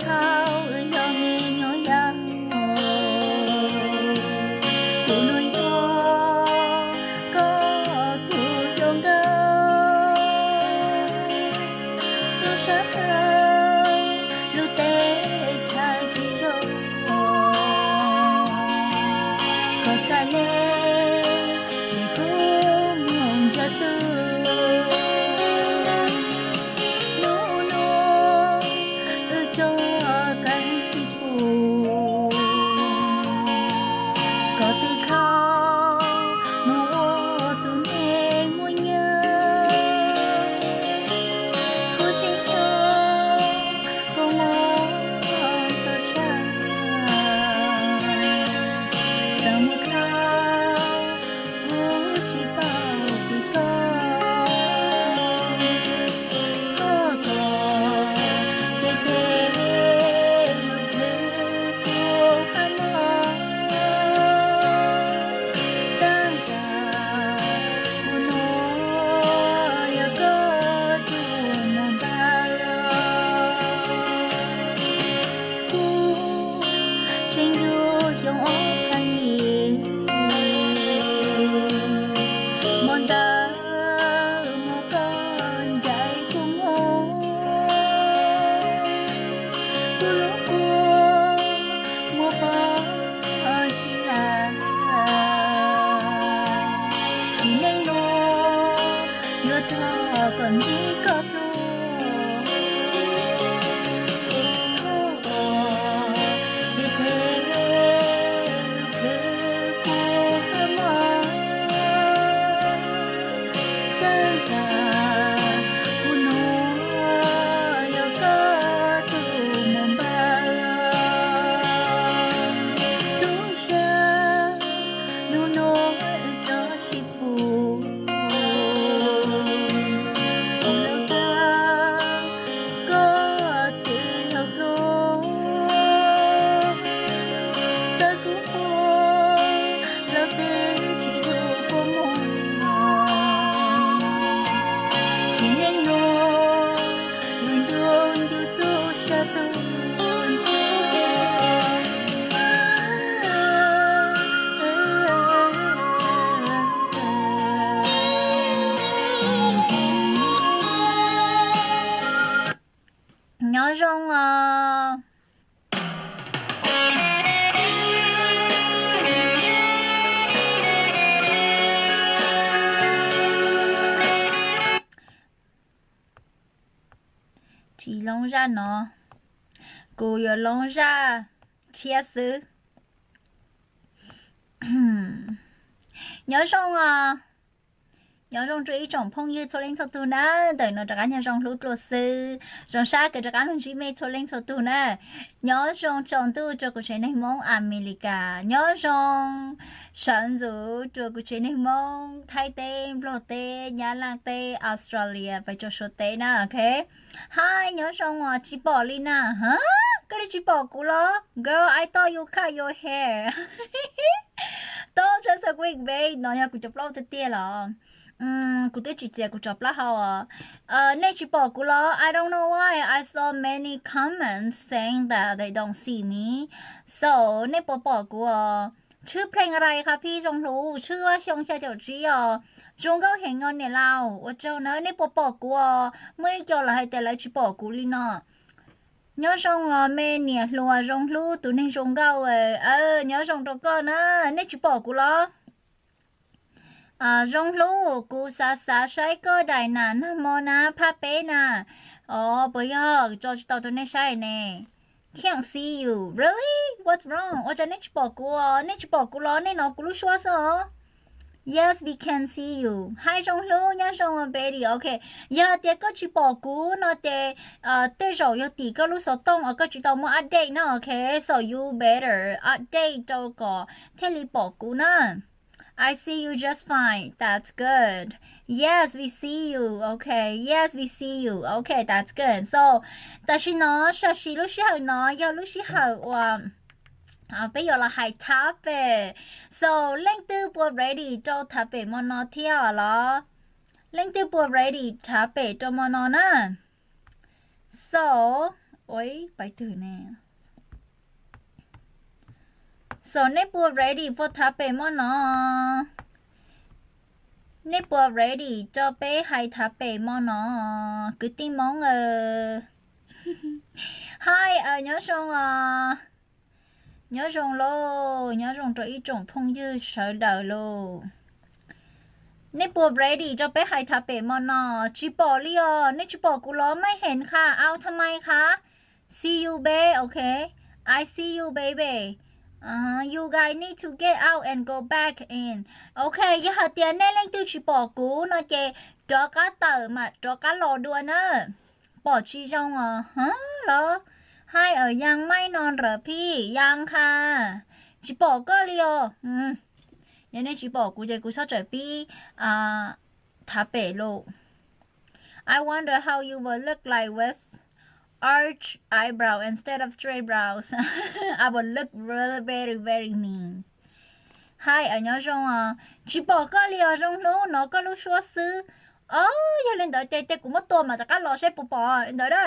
Thaum wb yog me nyuam yaus, kuv nus yog koj tus hluas nkauj, lub sab tawg lub teb chaws tsis zoo, koj txhaj le es kuv mus ntsia twg. Hnub no wb rov qab sib pus, koj twb tau mus ua tus neeg muaj nyiaj, kuv tsis nco koj muaj tau sab, txawm mus tau kuv tsis paub tim koj, koj koj ces tes lus thwv kuv qab mob, txawm tas kuv nuav yog koj tus mus npaj los, kuv tseem yug xyoo ob phav yim, hmo ntawd muaj koj ncaim kuv mus, kuv lub kua muab pov sib lawm, sim neej no yuav rov kom ntsib koj dlua, koj ces tes lus thwv kuv qab mob, txawm tas kuv nuav yog koj tus mus npaj los, tub sab hnub no wb rov sib pus, kuv lub kua koj twb yog hluas, txawm kuv ua los twb tsis tu kua muag, sim neej no yus nco nco txuj sa tus. Nyob zoo os. Tsis loo zaj no, kuv yuav loo zaj tshiab xwb. Nyob zoo os. Nyob zoo rau ib tsoom phooj ywg txhua leej txhua tug na, ntawm no rov qab nyob zoo hlub dlua xwb, zoo sab kawg rov qab los ntsib mej txhua leej txhua tug na. Nyob zoo tsaus ntuj rau kuv tsev neeg Hmoob Amelikas, nyob zoo sawv ntxuv rau kuv tsev neeg Hmoob Thaib teb, Nplog teb, Nyab Laj teb, Australia, pes rau Suav teb na, ok. Hi, nyob zoo os, tsis pom li na. Hab, koj li tsis pom kuv los? Girl, I thought you cut your hair. Don't just a quick babe, no yog kuv cov plaub tiag tiag los? Kuv twb tsis txiav kuv cov plaub hau os. Nej tsis pom kuv los? I don't know why I saw many comments saying that they don't see me. So, nej puas pom kuv os? Tshwj pleeg rais qha phij Zoo Hlub, tshwj xyoo xya caum tsib os. Zoo nkauj heev os niam laus, ua tsaug na, nej puas pom kuv os? Muaj ib co lawv hais tias lawv tsis pom kuv li no. Nyob zoo os me niam hluas Zoo Hlub tus neeg zoo nkauj, nyob zoo rau koj na, nej tsis pom kuv los? Zoo Hlub, kuv xav xav saib koj daim nam nag hmo na, phaj peb na. Os, puas yog tso tsis tau rau nej saib ne? Can't see you. Really? What's wrong? Ua cas nej tsis pom kuv os? Nej tsis pom kuv los nej hnov kuv lub suab xwb os? Yes, we can see you. Hi Zoo Hlub, nyob zoo Betty. Ok, yog tias koj tsis pom kuv no ces tej zaum yog tim koj lub xov tooj uas koj tsis tau muab update na, ok? So you better update rau kom thiaj li pom kuv na. I see you just fine. That's good. Yes, we see you. Okay. Yes, we see you. Okay, that's good. So, tam sim no, sam sim lub sij hawm no yog lub sij hawm uas peb yuav los hais Thab Pem. So, leej twg puas ready rau Thab Pem mo no thiab los? Leej twg puas ready Thab Pem rau mo no na? So, Oj, pais twg ne? So nej puas ready for thav pem mog no? Nej puas ready rau peb hais thav pem mog no? Kwv tij Hmoob aw. Hi, aw, nyob zoo os. Nyob zoo lauj, nyob zoo rau ib tsoom phooj ywg sawv daws lauj. Nej puas ready rau peb hais thav pem mog no? Tsis pom li os, nej tsis pom kuv los? Mej heev qha, au tha mai qha. See you babe, ok. I see you baby. You guys need to get out and go back in. Ok, yog hais tias nej leej twg tsis pom kuv no ces rov qab tawm mam rov qab los dua na. Pom tsis zoo os los. Hi, aw, Yang Mai no nrov phij, Yang qha. Tsis pom koj li os. Yog nej tsis pom kuv ces kuv txhob tsawm pib thav pem lauj. I wonder how you will look like with arch eyebrow instead of straight brows. I will look really very very mean. Hi, aw, nyob zoo os. Tsis pom koj li os, zoo hlub, hnov koj lub suab xwb. Os, yog li ntawd ces kuv muab tua mam rov qab los seb puas pom li ntawd a.